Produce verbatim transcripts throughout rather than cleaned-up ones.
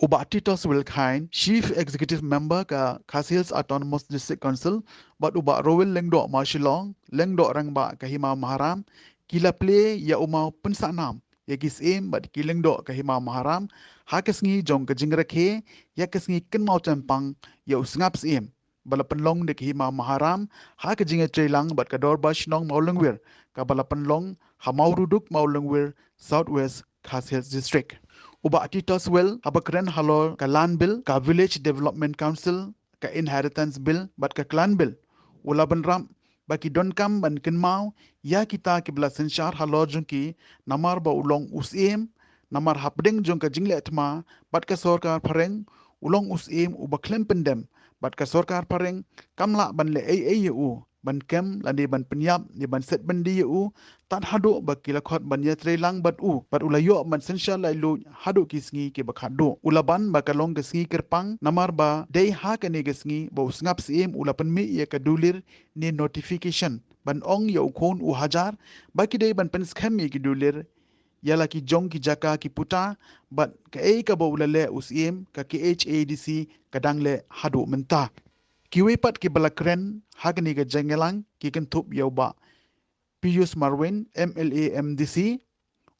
U Bah Titus Wilkine, Chief Executive Member ka Khasi Hills Autonomous District Council, bad u Bah Rowell Lyngdoh Mawshillong, Lyngdoh Rangbah ka Hima Maharam, ki la plie ïa u maw pynsahnam ïa ki syiem bad ki lyngdoh ka Hima Maharam ha ka sngi jong ka jingrakhe ïa ka sngi kynmaw chempang ïa u sngap syiem ba la pynlong da ka Hima Maharam ha ka jingïatreilang bad ka Dorbar Shnong Mawlyngwir, kaba la pynlong ha Mawruduk Mawlyngwir, South West Khasi Hills District. U Bah Titus Well, haba kren halor ka Land Bill, ka Village Development Council, ka Inheritance Bill bad ka Clan Bill, u la bynrap ba ki donkam ban kynmaw ïa kita kiba la synshar halor jong ki, namar ba u long u syiem, namar hapdeng jong ka jingleh thma bad ka sorkar phareng, u long u syiem uba khlem pyndem, bad ka sorkar phareng kam lah ban leh ei ei ïa u, ban kem lane ban pynïap ne ban set byndi ïa u, tad haduh ba ki la khot ban ïatreilang bad u, bad u la ïoh ban synshar laitluid haduh ki sngi kiba khatduh. U la ban ba ka long ka sngi kyrpang, namar ba dei ha kane ka sngi ba u sngap syiem u la pynmih ïa ka dulir ne notification ban ong ïa u khun u hajar ba ki dei ban pynskhem ïa ki dulir ïa la ki jong ki jaka ki puta, bad kaei kaba u la leh u syiem, ka K H A D C ka dang leh haduh mynta. Kiwei pat kiba la kren ha kane ka jingïalang ki kynthup ïa u Bah Pius Marwein, M L A M D C,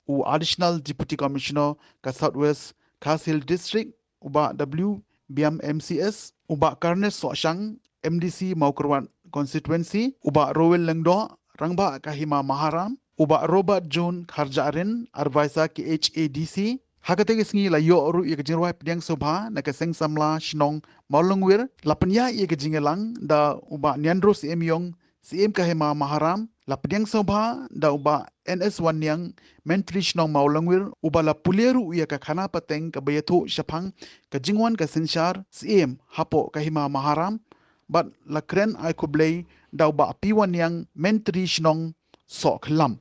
u Additional Deputy Commissioner ka South West Khasi Hills District, u Bah W Biam M C S, u Bah Carnes Sohshang, M D C Mawkyrwat Constituency, u Bah Rowell Lyngdoh, Rangbah ka Hima Maharam, u Bah Robert June Kharjahrin, Advisor K H A D C. Ha kata ka sngi la ïoh ruh ïa ka jingrwai pdiang sngewbha na ka Seng Samla Shnong Mawlyngwir, la pynïaid ïa ka jingïalang da u Bah Nianro Syiem Ïong, Syiem ka Hima Maharam, la pdiang sngewbha da u Bah N S Wanniang, Myntri Shnong Mawlyngwir, uba la pule ruh ïa ka khana pateng kaba ïathuh shaphang ka jingwan ka synshar syiem hapoh ka Hima Maharam, bad la kren ai khublei da u Bah P Wanniang, Myntri Shnong Sohkhlam.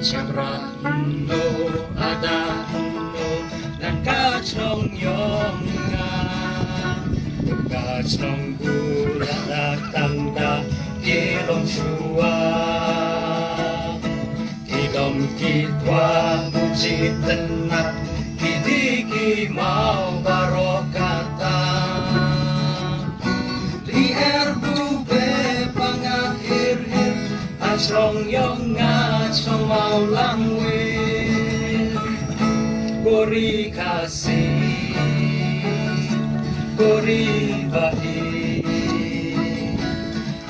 Shaphrang no ada no nang ka chnong ïong nga, ka chnong bula da tang da ki long shuwa. Ki dom ki twa, buji tena, ki di ki mau baroh kata. Di er bu be panga hir hir, a chnong ïong nga chnong Mawlyngwir. Kori Khasi, kori Bahi,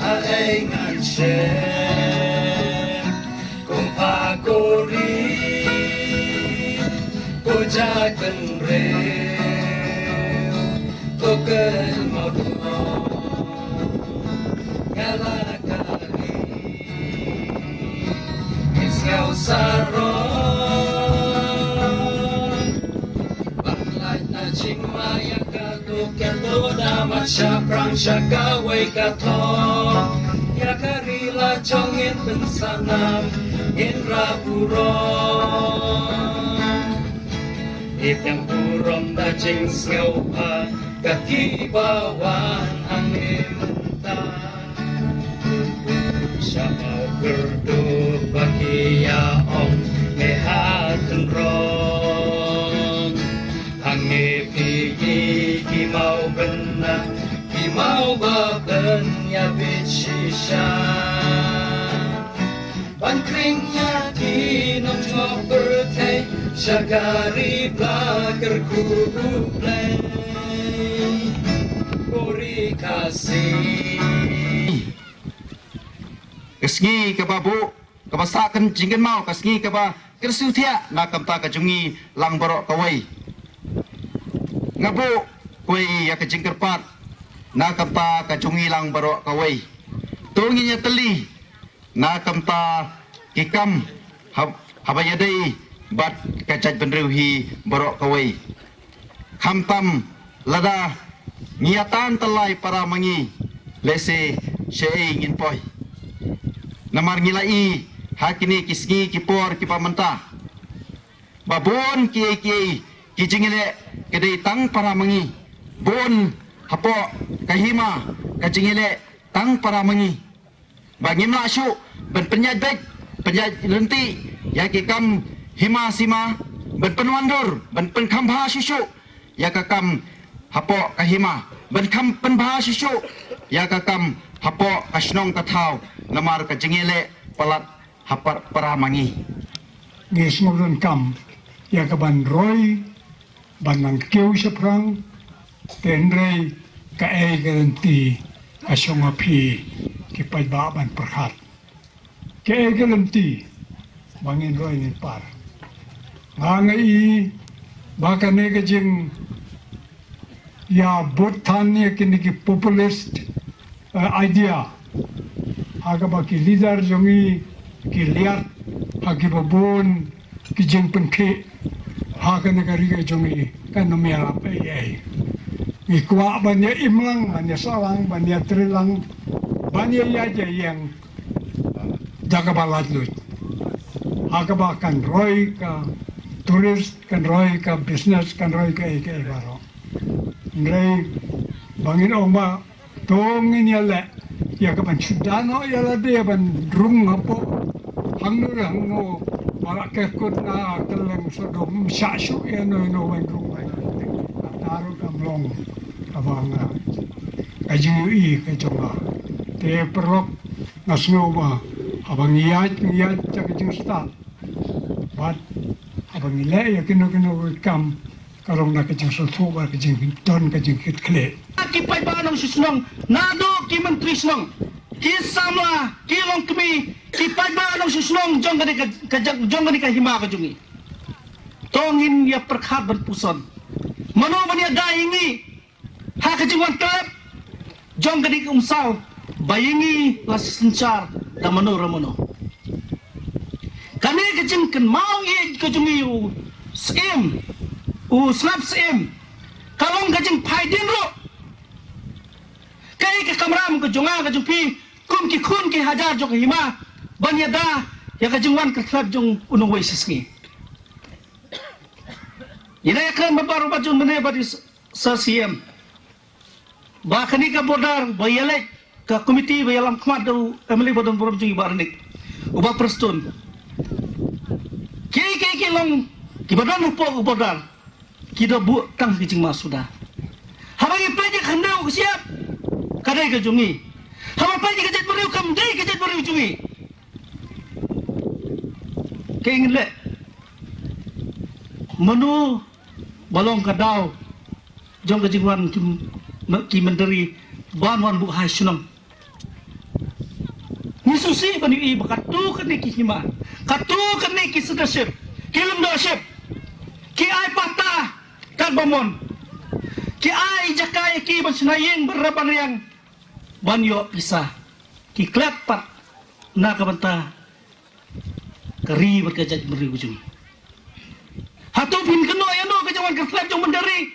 a ei ngan shem. Kum pa kori, ko ja kynreu, ko kynmaw dong, nga la kari, ki sngewsarong. Ban lait na jingma ïa ka Tuk ïa to da mat shaphrang sha kawei ka thong. Ïa ka ri la jong ngin pynsanam, ngin rah burom. Ngin pynrung burom da jingsngewbha, ka ki ba wan hangne mynta. Sha Mawkyrduh ba ki ïa ong me ha kynrong. Hangne phi ki maw bynna, ki maw ba pynïabit shisha. Ban kring ïa ki nongshong pyrthei, sha ka ri ba kyrkhu U Blei. Ko ri Khasi. Ka sngi kaba buh, kaba sah kan jingkynmaw, ka sngi kaba kyrsiew thiah na ka bynta ka jong ngi lang baroh kawei. Nga buh kawei ïa ka jingkyrpad na ka bynta ka jong ngi lang baroh kawei. To ngin ïa tylli na ka bynta ki kam hab-, haba ïadei bad ka jaitbynriew hi baroh kawei. Khamtam lada ngi ïa tan tyllai para ma ngi, lehse shaei ngin poi. Namar ngi la ïohi ha kine ki sngi ki por kiba mynta ba bun kiei kiei Ki jingïaleh ka dei tang para ma ngi. Bun hapoh ka hima ka jingïaleh tang para ma ngi. Ba ngim lah shuh ban pynïaid beit, pynïaid lynti ïa ki kam hima sima, ban pynwandur, ban pynkham bha shuh shuh ïa ka kam hapoh ka hima, ban kham pynbha shuh shuh ïa ka kam hapoh ka shnong ka thaw, namar ka jingïaleh palat ha para ma ngi. Ngi sngewdonkam ïa ka ban roi, ban nang kiew shaphrang, te hynrei kaei ka lynti ka shong ha phi ki paidbah ban pyrkhat. Kaei ka lynti ba ngin roi ngin par. Nga nga i ba kane ka jing ïa bud than ïa kine ki populist, eh, idea. Ha kaba ki leader jong ngi ki liat ha kiba bun ki jingpynkhih ha kane ka ri ka jong ngi, kan ym ïarap ei ei. Ngi kwah ban ïa im lang, ban ïa sah lang, ban ïa trei lang, ban ïa ïaid ïa ïeng da kaba laitluid. Ha kaba kan roi ka tourist, kan roi ka business, kan roi kaei kaei baroh. Hynrei ba ngin ong ba to ngin ïaleh ïa ka ban shu da noh ïa lade ban rung hapoh hangno re hangno, ba la kerkut na kylleng sodom, shah shuh ïa no ïa no ban rung ban. Kata ruh kam long kaba nga, ka jingïohi ka jong nga. Te paralok, nga sngew ba haba ngi ïaid, ngi ïaid da ka jingstad. Bad haba ngi leh ïa kino kino ki kam, ka long da ka jingsngewthuh bad ka jingdon ka jingkitkhlieh. Ki paidbah nongshong shnong, naduh ki myntri shnong, ki samla, ki longkmie, ki paidbah nongshong shnong jong kane ka, ka jong, jong kane ka hima ka jong ngi. To ngin ïa pyrkhat ban puson. Mano ban ïada ïa ngi ha ka jingwan tlep jong kane ka umsaw ba ïa ngi la synshar da mano re mano. Kane ka jingkynmaw ïa ka jong ngi u Syiem, u Sngap Syiem, ka long ka jingphaidien ruh. Kaei ka kamram ka jong nga ka jong phi kum ki khun ki hajar jong ka hima ban ïada ïa ka jingwan kyrtlep jong u nongwei shisngi. Ïa na ïa kren ba baroh ba jong mynne ba dei Sir Syiem. Ba kane ka border ba ïaleh ka komiti ba ïalam khmat da u M L A ba don burom jong i Bah Reinik, u Bah Prestone. Ki, ki, ki long kiba don hapoh ka border ki da buh tang ki jingma suda. Haba ngi peit ïa ka khyndew ka shyiap, ka dei ka jong ngi. Haba peit ïa ka jaitbynriew kam dei ka jaitbynriew jong ngi. Kaei ngin leh? Mano ba long ka daw jong ka jingwan ki, ki myntri ban wan buh hai shnong? Ngi sngewsih ban ïohi ba katto katne ki hima, katto katne ki sdang ship, ki lyngdoh ship, ki ai patta katba mon, ki ai jaka ïa ki ban shna ïing ban rep ban riang ban ïoh pisa, ki klet pat na ka bynta ka ri bad ka jaitbynriew ka jong ngi. Hato phin kynnoh ïa no ka jingwan kyrtlep jong bynta ri?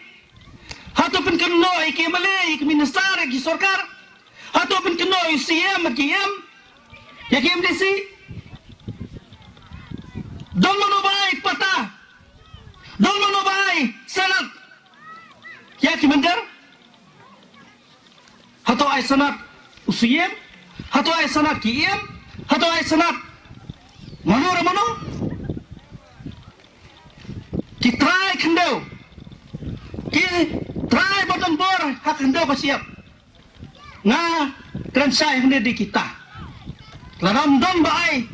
Hato phin kynnoh ïa ki M L A, ïa ki minister, ïa ki sorkar? Hato phin kynnoh ïa u C M, ïa ki M, ïa ki M D C? Don mano ba ai patta? Don mano ba ai sanad ïa ki mynder? Hato ai sanad u Syiem? Hato ai sanad ki M L A? Hato ai sanad mano re mano? Ki trai khyndew, ki trai ba don bor ha khyndew ka shyiap. Nga kren shai hangne de kita. Lada ym don ba ai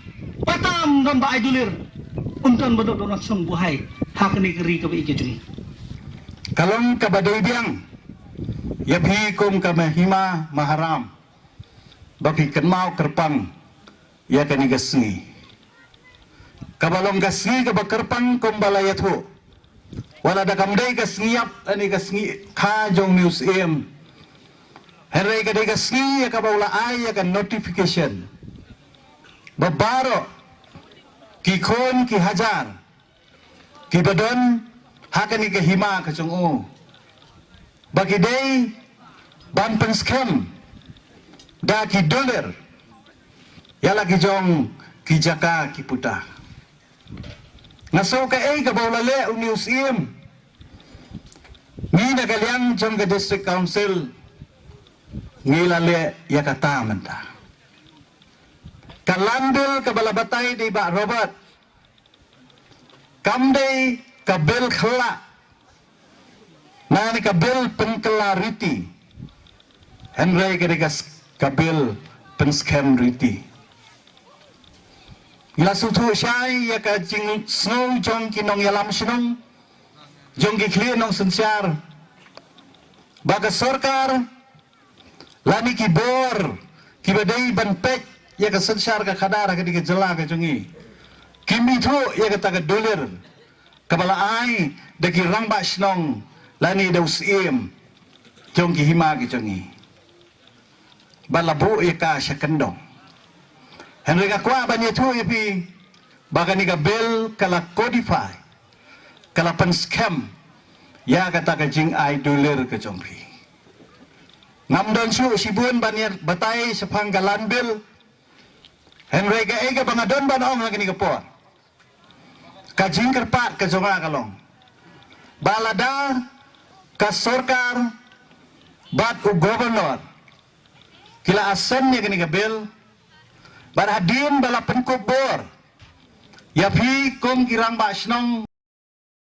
patta, ym don ba ai dulir, ym don ba don, don shnong buhai ha kane ka ri kaba ïeit ka jong ngi. Ka long kaba dei biang ïa phi kum ka Mahima Maharam ba phi kynmaw kyrpang ïa kane ka sngi. Kaba long ka sngi kaba kyrpang kumba la ïathuh. Wat la da kam dei ka sngi ïap lane ka sngi kha jong une u Syiem, hynrei ka dei ka sngi ïa kaba u la ai ïa ka notification ba baroh ki khun ki hajar kiba don ha kane ka hima ka jong u ba ki dei ban pynskhem da ki dulir ïa la ki jong ki jaka ki puta. Nga sngew kaei kaba u la leh une u Syiem, da ka liang jong ka District Council ngi la leh ïa kata mynta. Ka Land Bill kaba la batai da i Bah Robert kam dei ka bill khyllah, na ne ka bill pynkylla riti, hynrei ka dei ka s-, ka bill pynskhem riti. Ngi la sngewthuh shai ïa ka jingsngew jong ki nongïalam shnong, jong ki khlieh nongsynshar, ba ka sorkar lane ki bor kiba dei ban peit ïa ka synshar ka khadar ha kane ka jylla ka jong ngi kim ithuh ïa kata ka dulir kaba la ai da ki rangbah shnong lane da u Syiem jong ki hima ki jong ngi, ba la buh ïa ka sha kyndong. Hynrei nga kwah ban ïathuh ïa phi ba kane ka bill ka la codify, ka la pynskhem ïa kata ka jingai dulir ka jong phi. Ngam don shuh shibun ban ïa batai shaphang ka Land Bill, hynrei kaei kaba nga don ban ong ha kane ka por, ka jingkyrpad ka jong nga ka long ba lada ka sorkar bad u governor ki la assent ïa kane ka bill, bad hadien ba la pynkup bor ïa phi kum ki rangbah shnong